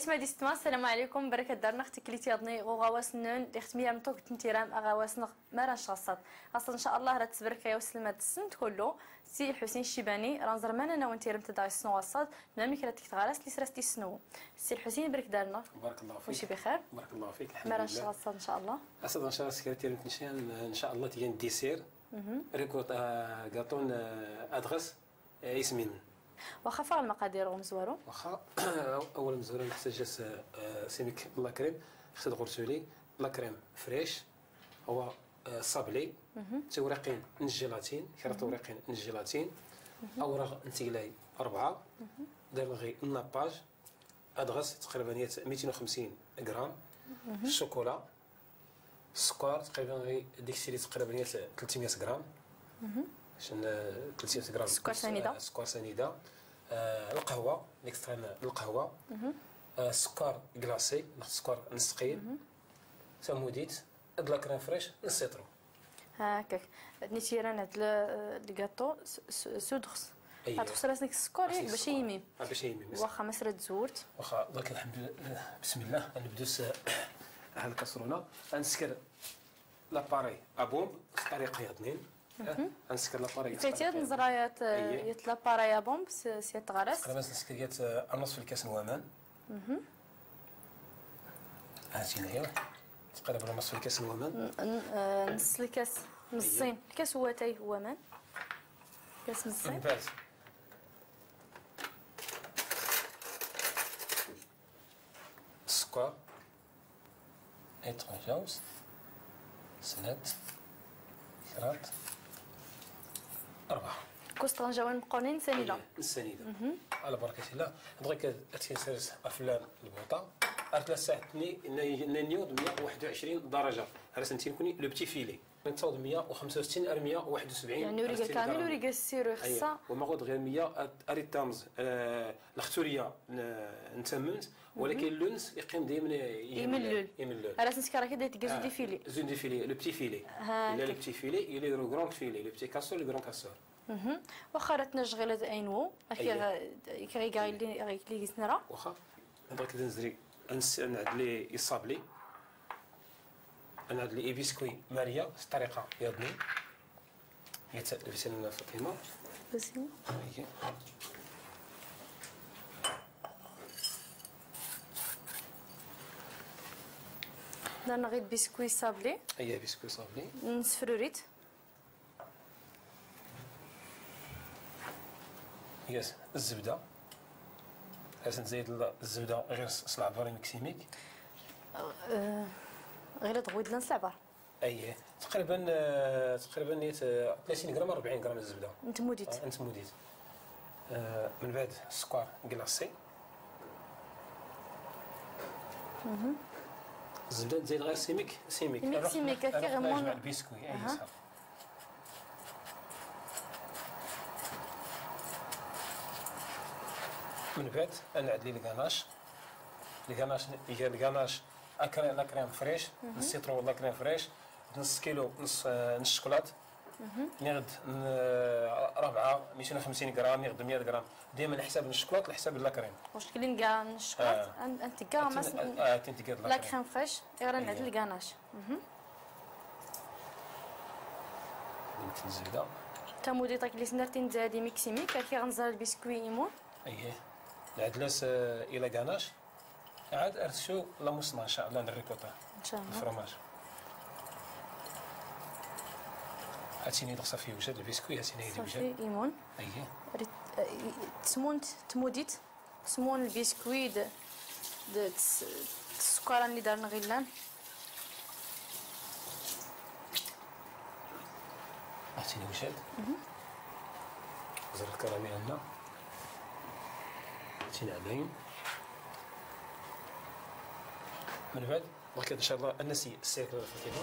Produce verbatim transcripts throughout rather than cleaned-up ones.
Isma d istma, السلام عليكم, baraka darneɣ tiklit yaḍni ɣ uɣawas nnun, d ixtmir n tugt n tiram aɣawas-nneɣ mara ncɣaṣṣaḍ. Ɣaṣṣaḍ, ncallah, rad tbarek ya uselmad-ssen kullu, Si Lḥusin Cibani, ra nẓer man anaw n tiremt da ɣ-issnu ɣaṣṣaḍ, d mamnk rad teg tɣarast li sra s-tissnu. Si Lḥusin, barek darneɣ. Barakallahu fik. Maci bixir? Barakallahu fik, mara alḥamdulillah. Ncɣaṣṣaḍ, ncallah. Ɣaṣṣaḍ, ncallah, s kra tiremt n ccan, ncallah, tgan dessert. Rikut, ah, gaṭu n, ah, adɣes. Eh, ismimen. Waxa, fɣ lmaqadir ɣ umezwaru. Waxa, awal amezwaru nḥtaǧ a-s, eh, simik la crème, xtad ɣur-s uli, la crème fraîche, awa, eh, sablé, tiwriqin n gélatine, kra tiwriqin n gélatine, awraɣ n tgelay rebɛa, darneɣ ɣi nappage, adɣes taqriban yat mitin u xemsin gram, ccokola, Sskeṛ taqriban ɣi dik tili taqriban yat tlettmya gram. Cen, eh, tlettmya gram. Sskeṛ sanida. Eh, sskeṛ sanida. Eh, lqahwa, l'extrait n lqahwa. Eh, sskeṛ glacé, neɣ sskeṛ n ssqil. Tamudit, d la crème fraîche n citron. Hakak. Nitira n ad l-, eh, lgaṭu s, s, s udɣes. Ad txuṣṣer-as nek sskeṛ, yak, bac a yimim. Ah, bac a yimim. Waxa, ma sra tzewwert. Waxa, donc, alḥemdulillah, bismillah, ad nebdu s, eh, ha lkasruna. Ad nesker l'appareil à bombe s ṭṭariqa yaḍnin. Ad nesker l'appareil s ṭṭariqa yaḍnin. Nẓra yat, yat l'appareil à bombe s, s yat tɣarast. Taqriban ad nesker yat, eh, nṣf lkas n waman. Ha-tt-in, aywa. Taqriban nṣf lkas n waman. N-, n-, eh, nṣf lkas, meẓẓin. Lkas watay n waman. Lkas meẓẓin. Mbeɛd. Sskeṛ. Ay tɣenjawt. Snat. Kraḍ. Rebɛa. Kus tɣenjawin meqqrnin n sanida. N sanida. Ɛla barakatillah. Dɣa ad, ad tt-nsers ɣef llan lbuṭa. Ar tella ssaɛt-nni, nna-, nna-, nniḍ mya u waḥed u ɛecrin daraja. Ar asen-tin kuni le petit filet. Nettaweḍ mya u xemsa u settin ar mya u waḥed u sebɛin. Yeɛni ur iga kamil, ur iga ssiru, ixeṣṣa. Wa ma ɣud ɣir mya ar, ar ittamẓ, eh, lxturiya n, n tamemt, walakin lunes iqqim daymen imellul. Imellul. Ar asen-skar akka da tga zun défilé. Zun défilé, le petit filet. Yella le petit filet, yella le grand filet, le petit castor, le grand castor. Waxa, ra tnajɣil ad aynwu, akka iga illi, illi gis nra. Waxa. Dɣa ad nzri, ad nɛedli i ṣṣabli. Ad nɛedli i biscuit Maria s ṭṭariqa yaḍnin. Yat lbisin n Fatima. Lbisin. Ayya. Darneɣ ɣi d biscuit sablé. Ayya, biscuit sablé. Nsefrurit. Yes, zzebda. Ad as-nzayed zzebda ɣir s, s leɛbar imeksimik. Eh, ɣir ad ɣwidlan s leɛbar. Ayya. Taqriban, eh, taqriban yat, eh, tlatin gram, rebɛin gram zzebda. N tmudit. Ah, n tmudit. Eh, mbeɛd sskeṛ glacé. Zzebda nzayed ɣir simik, simik. Simik, simik, akka ɣemmun. Lbiskuit, ayya, ṣafi. Mbeɛd, ad nɛedli lganac. Lganac, iga lganac, la crème, la crème fraîche, n citron, la crème fraîche, nṣ kilu, nṣ, eh, n cceklat. Niɣ d, n, eh, rebɛa, mitin u xemsin gram, niɣ d mya gram. Daymen leḥsab n cceklat, leḥsab n la crème. Ur cekk lin ga n cceklat, ah, an, an tga mas, ah, tin tga la crème fraîche, iɣran ad lganac. Tamudit akk li snar tin zadi mik si mik, akka ɣ nẓer lbiskuit imun. Ayya. Nɛedl-as, eh, i lganac. Ɛad ar tsu la musna, ncallah, n rrikota. Ncallah. Lfromaj. Ad tini dɣ ṣafi yewjad lbiskuit, ad tini yewjad. Ṣafi imun. Ayya. Rit-, eh, tmunt, tmudit. Smun lbiskuit d, d ts-, tsukkaṛ-nni darneɣ illan. Ad tin-iwjad. Ẓer lkaramil-nneɣ. Ad tin-ɛlayen. Mbeɛd, Dɣa, ncallah, ad nasi ssirk n Fatima.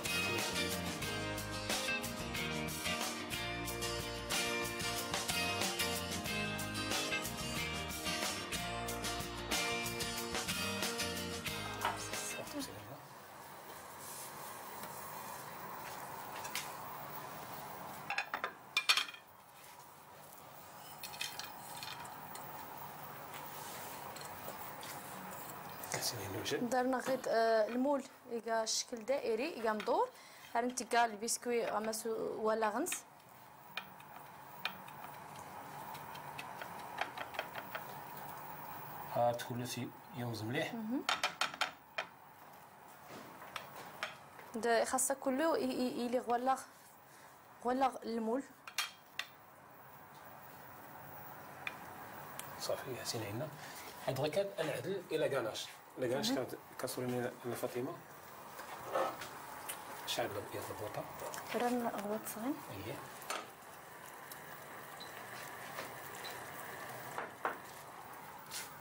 Darn ɣid, eh, lmul iga ccekl dairi, iga mdur. Ar ntga lbiskwi ɣ mass walaɣ-ns. Ar tkullu yumẓ mliḥ. Mhm. Da ixaṣṣa kullu i, i, ili ɣ wallaɣ, ɣ wallaɣ lmul. صافي، حسين عندنا. هاد غير كان نعدل الى كاناش. الى كاناش كانت كاسروني ل فاطمه. شعل البيض البوطه. راه غوات صغير. اييه.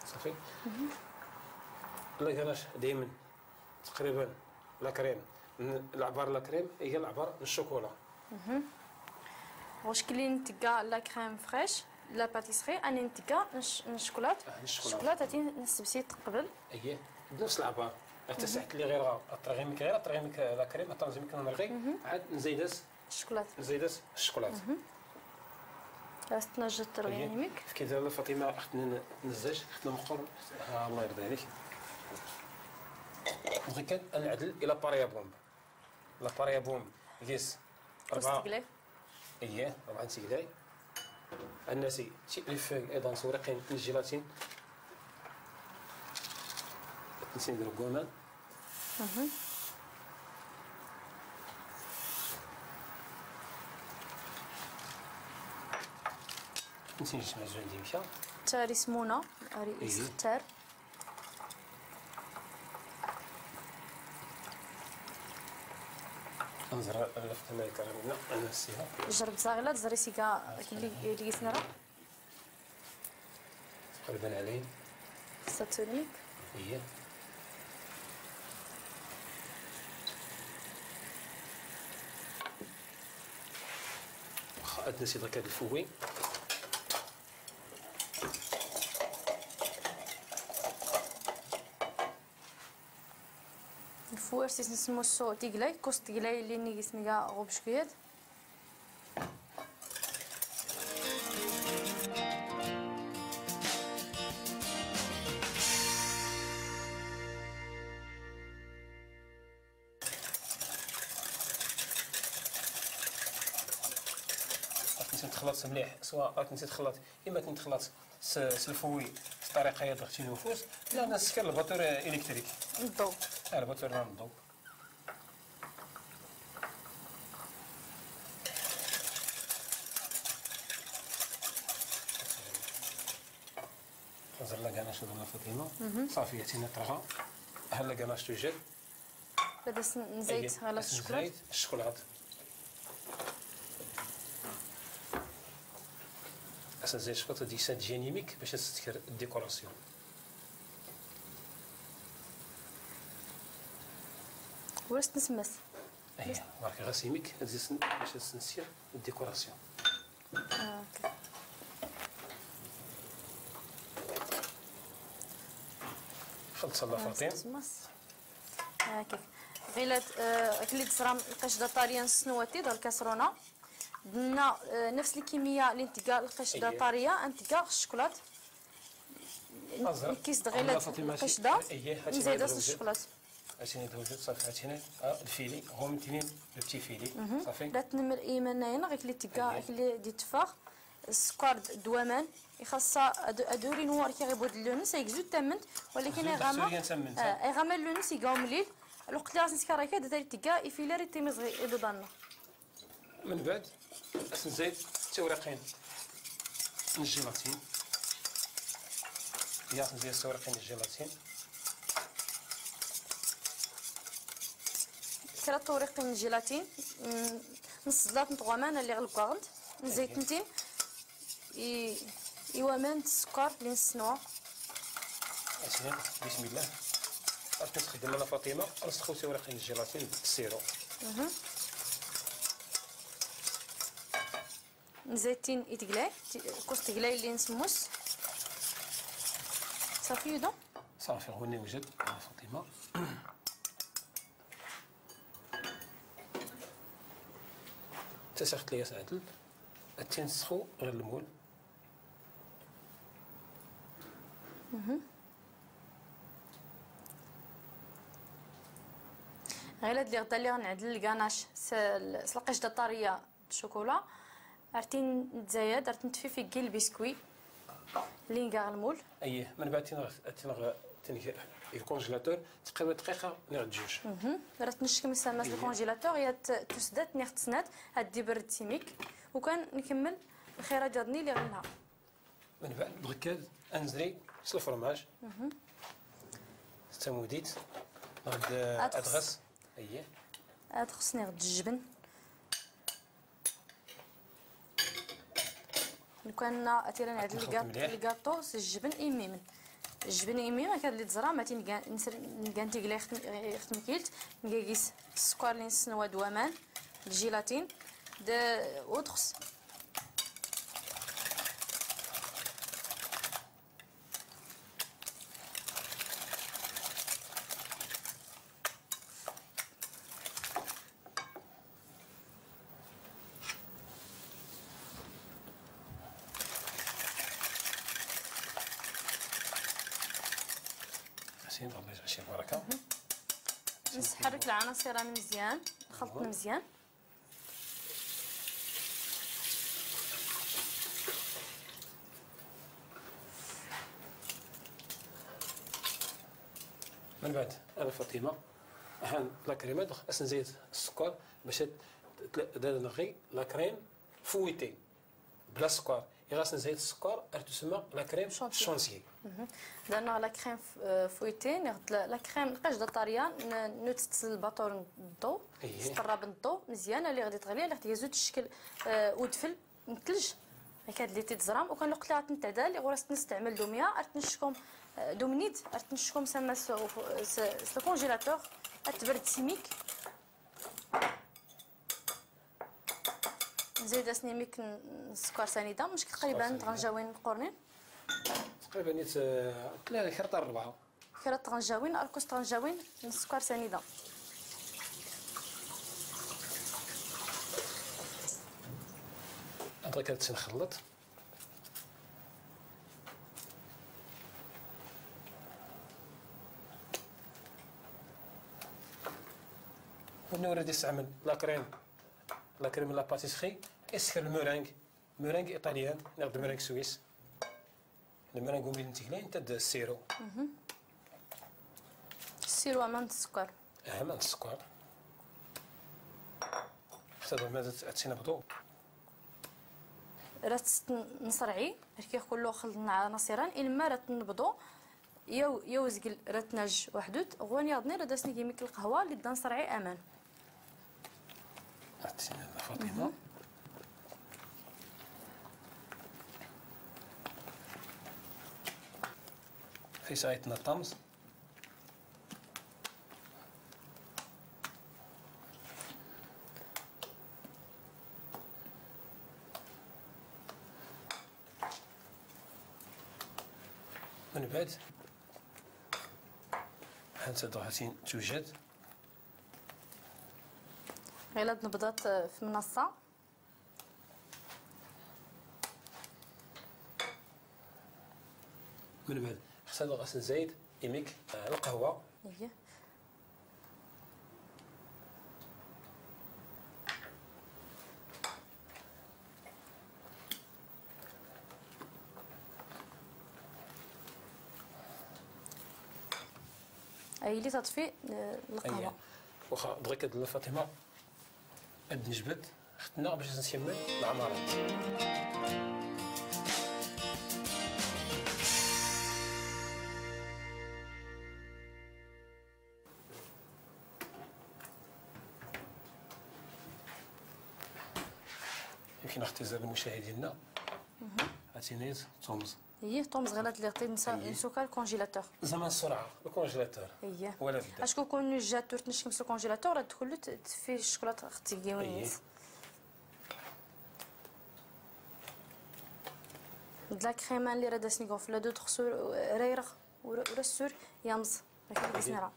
صافي. الى كاناش دائما تقريبا لا كريم، ن-، العبار لا كريم هي العبار الشوكولا. واش كلي نتقا لا كريم فريش، لا باتيسري، اني نتقا نش-، نشكلاط. آه، نشكلاط. الشكلاط هاتي نسبسي تقبل. اييه، بنفس العبار. حتى ساعه اللي غير غا-، الترغيمك غير، الترغيمك لا كريم، حتى نزيمك نرغي، عاد نزيد اس-، الشكلاط. نزيد اس-، الشكلاط. استنى جات اييه. ترغيمك. كي دايره فاطمه، اختنا ن-، نزاج، اختنا مقر. آه، الله يرضي عليك. بغي كان نعدل الى باريا بومب. لا باريا بومب. يس. كوست أربعة. قلاي. اييه، أربعة نسيقلاي. الناسي تي لي فوي ايضا سورقين الجيلاتين. نسي نديرو كومان. نسي نجمع زوين ديمشا. تاري سمونة، اري اييه. يسختار. نزرع اللفت ما يكرمنا، نسيها. جرب زاغلة، تزري سيكا اللي، اللي يسنرا. تقريبا علين. ستونيك. هي. واخا ادنا سي داك هاد الفوي. الفوار سيس نسمو السو تيقلاي، كوس تيقلاي اللي نيجي سميقا غوب شكيات. راك نسيت تخلط مليح، سواء راك نسيت تخلط، اما كنت تخلط س-، سلفوي بطريقه يا ضغطي نفوس، لا، انا نسكر الباتور الكتريك. نضو. اه، الباتور نضو. نزل لك انا شغل فاطمه. صافي، عطينا طرغه. هلا كاناش توجد. بدا س-، نزيت أيوة. على الشكلاط. نزيت الشكلاط. أصلا زي الشكلاط دي سات جينيميك باش تسكر الديكوراسيون. ورست نسمس. أيوة، برك غاسيميك، هاد الزيت باش تسنسير الديكوراسيون. آه، أوكي. خلط صلاة آه، فاطين. تسمس. هاكيك. غيلات، آه، كلي تزرام القشدة طارية نسنواتي دار الكاسرونة. درنا، آه، نفس الكمية اللي نتقى القشدة أيه. طارية، نتقى الشكلاط. أزرق. نكيس دغيلات أنا فاطمة القشدة. أيه، هاتي نزيد معايا الشكلاط. هاتي نيت وجد صافي، هاتي نيت. آه، الفيلي، هو من تنين لو بتي فيلي. صافي. لا تنمر إيمان ناين، غيك اللي تقى، أيه. غيك اللي دي تفاخ. السكر د-، دوامان، يخصها أدو-، أدوري نوار كي غيبود اللونس، هيك زوج تمنت، ولكن زوج غاما، سوريا تمنت. آه، غاما اللونس يقاوم ليل. الوقت اللي غاس نسكر هكا، دا تاري تيكا، يفيلا ريتي مزغي، يدو ضنا. من بعد، أس نزيد تورقين الجيلاتين. يا نزيد تورقين الجيلاتين. كرا تورقين الجيلاتين، مم، نص زلات نطغوامان اللي غلقوا غنت، نزيد أيه. نتين. إي-، إيوا مان السكر اللي نسنوها. اسمع، بسم الله. اش كتخدم انا فاطمه؟ نسخو سي ورقين الجيلاتين بالسيرو. نزيتين يتقلاي، تي-، كوس تقلاي اللي نسموس. صافي يدو. صافي، هو اللي وجد، آه، فاطمه. تسخت لي ساعتل. تنسخو غير المول. Ɣilad lliɣ da lliɣ nɛdel lganac s, s lqijda ṭṭarya d ccokola. Ar tin ntzayad, ar tin tfif iggi lbiskwi. Lli nga ɣ lmul. Ayyih, mbeɛd tin, tin, tin g lcongélateur, tqrib dqiqa niɣ d juj. Mhm. Ra t-nckmel samma s lcongélateur, yat tusdat niɣ d snat, ad d-ibredd s imik. Ukan nkemmel lxirad yaḍni lli ɣ nlha. Mbeɛd, bɣi kan ad nzri s lfromaj. Mhm. S tamudit. Ad, ad ɣas. Ayyih. Ad ɣas niɣ d jjbn. Lukan ad tili nɛdel lgaṭu s jjbn imimen. Jjbn imimen, akka lli tẓram, ad t-ngan, ngan tigla ɣ tmkilt, nga gis ssukar lli nsnwa d waman, ljilatin, d uḍxs. Nessḥerrek lɛanaṣir-a mzyan, nxelṭ-ten mzyan. Mbeɛd, a Faṭima, han la crème, ad as-nzid ssukar bac ad, ad, ad nɣi la crème fouettée. Bla ssukar. Iɣ as-nzid ssukar, ar tusemma la crème chantilly. Mhm. Darna la crème f-, euh, fouettée, neɣ la, la crème, lqijda ṭṭarya, n-, nuttet s lbaṭur n ḍḍu, s ṭṭerrab n ḍḍu, mzyan, alli ɣ di tɣli, alli ɣ tgazut cckel, euh, udfel n tlj. Akka lli t-id-tẓram, ukan lweqt lli ɣ t-ntɛdal, iɣ ur as-tt-nesteɛmel d umya, ar tt-nckum, euh, d umnid, ar tt-nckum samma s, s, s lcongélateur, ad tberd s imik. Nzid-as imik n, n ssukar s anida, mec taqriban tɣenjawin qurnin. Taqriban it, eh, tla-, kra ta rebɛa. Kra tɣenjawin, rkus tɣenjawin n ssukar s anida. Ad tt-nxelleḍ. Win ur d-isteɛmel la crème, la crème n la pâtisserie, isker le meringue, meringue italien, neɣ d meringue suisse. Le meringue umi d-ntegla nta d sirop. Mhm. Sirop aman d ssukar. Aman d ssukar. Xta d ma ad, ad tt-nbḍu. Ra tt-nṣerɛi, rkiɣ kullu xelḍen ɛanaṣiran, ilmma ra tt-nbḍu, yaw, yaw zgel ra tnaj waḥdut, ɣwani yaḍni ra d as-neg imik lqahwa, lli da nṣerɛi aman. Ad tt-neg Faṭima. Mhm. Fi saɛit n ṭṭams. Mbeɛd, hanta dɣa tin tujad. Ɣilad nbḍa-t, eh, f tmnaṣṣa. Mbeɛd, xta dɣa as-nzid imik, eh, lqahwa. Iya. Ay, lli taṭfi, eh, lqahwa. Iya. Waxa, dɣik ad Faṭima. Ad nejbed xtna bac ad nskemmel lɛemara. Yemkin ad ɣ-tizar lmucahidin-nna. Mhm. Ad tiniḍ tumẓ. Iyyih, tumẓ ɣilad lliɣ tin nsa-, nsukar congélateur. Zaman ssurɛa, le congélateur. Iyyih. Wala bda. Acku kun nujjat ur tneckem s le congélateur, rad kullu t-, tfi ccekla xtigiwin. Iyyih. D la crème lli rad as-neg ɣef ladud xsur rayreɣ ur, ur assur yamẓ. Akken i gis nra.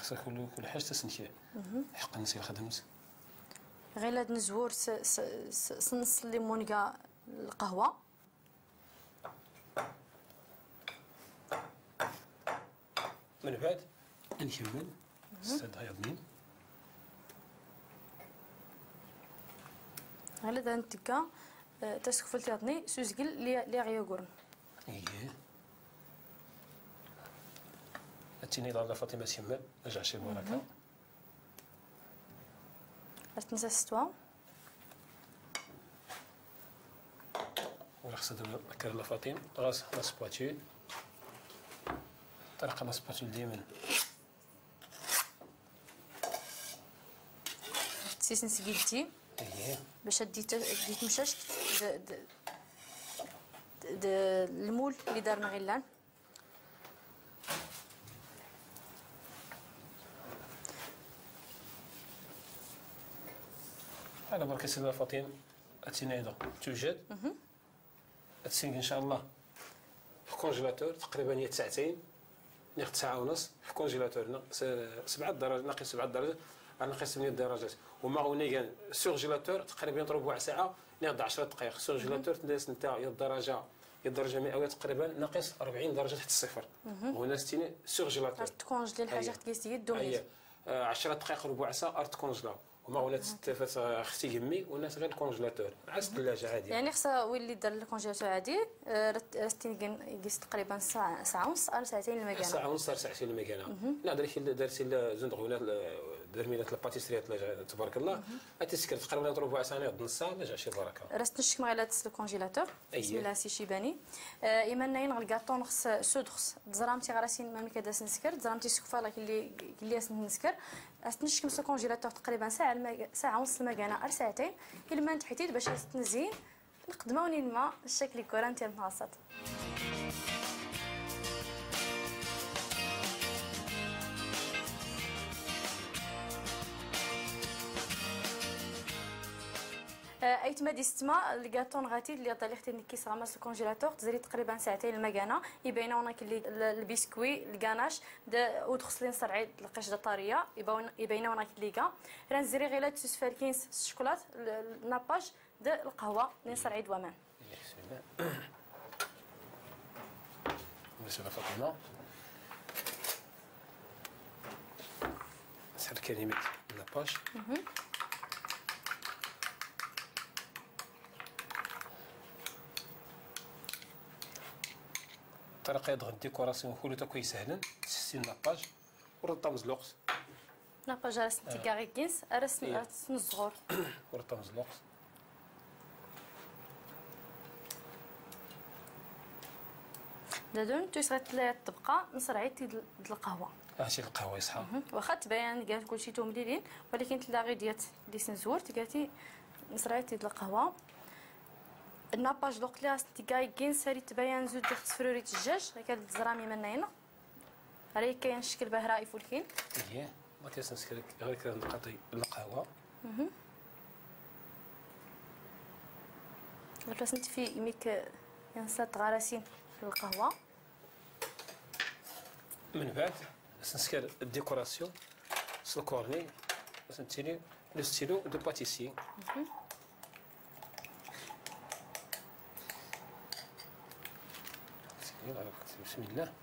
Xsur kul, kul ḥaǧa tasnekra. Mhm. Ḥeqq-nnes i lxedmt. Ɣilad nzwur s, s, s, s nṣ n limun ga lqahwa. Mbeɛd, ad nkemmel. Ssad yaḍnin. Ɣilad ad ntgga, eh, taskuffelt yaḍni s uzgel li, li ɣ-yugren. Ihi. Ad tiniḍ Lalla Faṭima s yemma, aǧaɛci lbaraka. Ar tnsa s ttwa. Ur xsed akal Lalla Faṭima, ɣas la spatule. Tariqa la spatule dayman. Tsisn seg iddi. Ihi. Bac ad d-yet-, ad d-yetmcac d, d, d, d lmul li darn ɣillan. Ala barka Sidi Faṭima, ad tiniḍ tujad. Mhm. Ad tsingd إن شاء الله في الكونجيلاتور تقريبا يا ساعتين، ناخذ ساعة ونص في الكونجيلاتور، ناقص سبعة درجات، ناقص سبعة درجات، ناقص ثمانية درجات. وما غوني كان سورجيلاتور تقريبا ربع ساعة، ناخذ عشرة دقائق. سورجيلاتور تنس نتا يا الدرجة، يا الدرجة مئوية تقريبا، ناقص أربعين درجة تحت الصفر. هنا ستين سورجيلاتور. تكونجلي الحاجة. هيا. تكيس يدو. هيا. آه، عشرة دقائق، ربع ساعة، أرت كونجلا. وما هنا تستفاد، آه، ختي يمي، وناس غير الكونجلاتور. عاد الثلاجة عادي. يعني خصها وين اللي دار الكونجلاتور عادي، آه، رت-، رتين يقيس تقريبًا ساعة، ساعة ونص، أو ساعتين المكانة. ساعة ونص، أو ساعتين المكانة. لا، درتي ل-، درتي ل-، زند غونا ل-، درميلات الباتيسري، تبارك الله. أتسكر تقريبًا ربع ساعة، نص ساعة، لا جا شي بركة. رست نشكم على الكونجيلاتور. بسم الله سي شيباني. آه، إيمانا ين الكاطو نخص سودخص. تزرامتي غراسين ما مكداس نسكر، تزرامتي سكفا لا كلي، كلي أس نسكر. أستنشكم سو كونجيلاتور تقريبًا ساعة الم-، ساعة ونص المكانة، أر ساعتين. كل ما نتحتيت باش أستنزين، نقدمه ونين ما الشكل كورة نتاع الناصر. آه، أيتما ديستما، الكاطو نغاتي اللي طالع حتى نكيس غمس الكونجيلاتور، تزري تقريبًا ساعتين المكانة، يبينا هناك اللي ال-، البسكوي، الكاناش، د-، ودخصلين صرعي القش د طارية، يباون-، يبينا هناك اللي كا. راه نزري غير لا تسوس فالكينس الشوكولات، ال-، ال-، الناباج، د القهوة، لين صرعي دوامان. بسم الله. بسم الله فاطمة. سحر كلمة لاباج. طريقة يضغط ديكوراسيون كله تكوي سهلا. سيستم لاباج. ورطة مزلوقت. لاباج راس نتيكا غير كينس، راس، راس الزغور. ورطة مزلوقت. دادون تويس غتلاقي الطبقة نصرعي تي د القهوة. اه، شي القهوة يصحى. واخا تبان كاع كلشي توم ليلين، ولكن تلا غير ديات دي سنزور تكاتي نصرعي تي د القهوة. الناباج لوقت لي راس نتيكا غير كينس هاري تبان زود ديال خص فروري الدجاج، هكا الزرامي منينا. راه كاين شكل باه راه يفولكين. اييه، ما كيسنسكرك غير كنقطي القهوة. غير تسنت في يميك ينسى تغرسين في القهوة. من بعد سنسكر الديكوراسيون، سلكورني، سنتيني لو ستيلو دو باتيسي. بسم الله.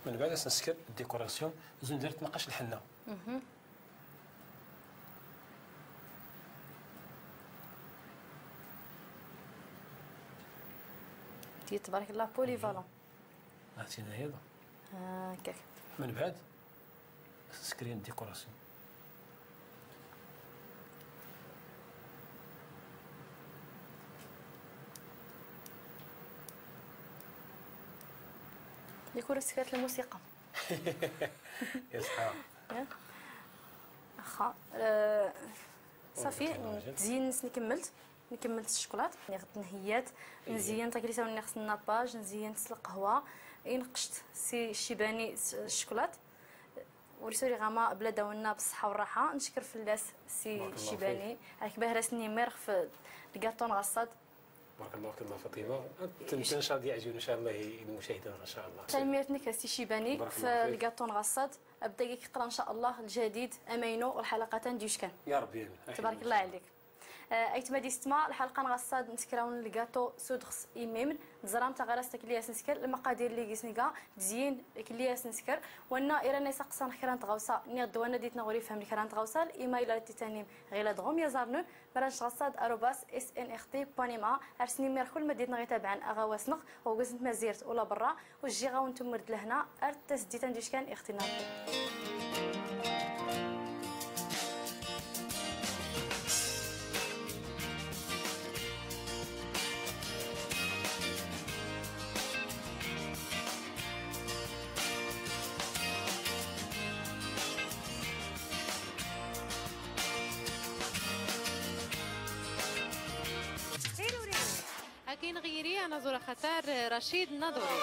من بعد نسكر الديكوراسيون، زين درت نقاش الحنة. تي تبارك الله، بوليفالون. عرفتي هنا هي. هكاك. من بعد سكرين ديكوراسيون. ديكور سكرت الموسيقى. يا صحاب. يا. واخا. آه، صافي، تزيين نس نكملت. نكمل الشوكولات، ناخذ نهيات، نزين تاكريسه وناخذ الناباج، نزين القهوه، نقشت سي شيباني س-، الشوكولات. Ur isuri ɣama bla dawna bṣṣeḥḥa u rraḥa, neckeṛ fell-as si Cibani. Barakallahu fik. Ak bahra s-nimmireɣ f lgaṭu n ɣaṣṣad. Barakallahu fik a Faṭima. Anta n cadi iɛǧben in ca Allah i lmucahidat in ca Allah. Tanemmirt-nnek a si Cibani f lgaṭu n ɣaṣṣad. Barakallahu fik. Abdagi k-iqqran in ca Allah ljadid, amaynu, u lḥalaqa-tan d-yuckan. Ya Rebbi, amin. Tbarek Allah ɛalik. Eh, aytma d yessetma, lḥalqa n ɣaṣṣad n tekrawn n lgaṭu s udeɣs imimn, teẓram taɣarast akelli as-nesker, lmaqadir lli gis nga, tzyin akelli as-nesker, wanna iran a is-aqṣan kra n tɣawsa, nniɣ-d wanna di tneɣri fhem kra n tɣawsa, l-email ara t-itanim ɣilad ɣum yaẓarnun, mranc ɣaṣṣad arobas S N R T point M A, ar s-nimmireɣ kul ma di tneɣ itabɛen aɣawas-nneɣ, ɣ ugaz n tmazirt ula berra, U jjiɣ-awen tumert d lehna, ar tasdit n d-yuckan ixtina. Akin ɣiri anaẓur axatar Racid Naḍuri.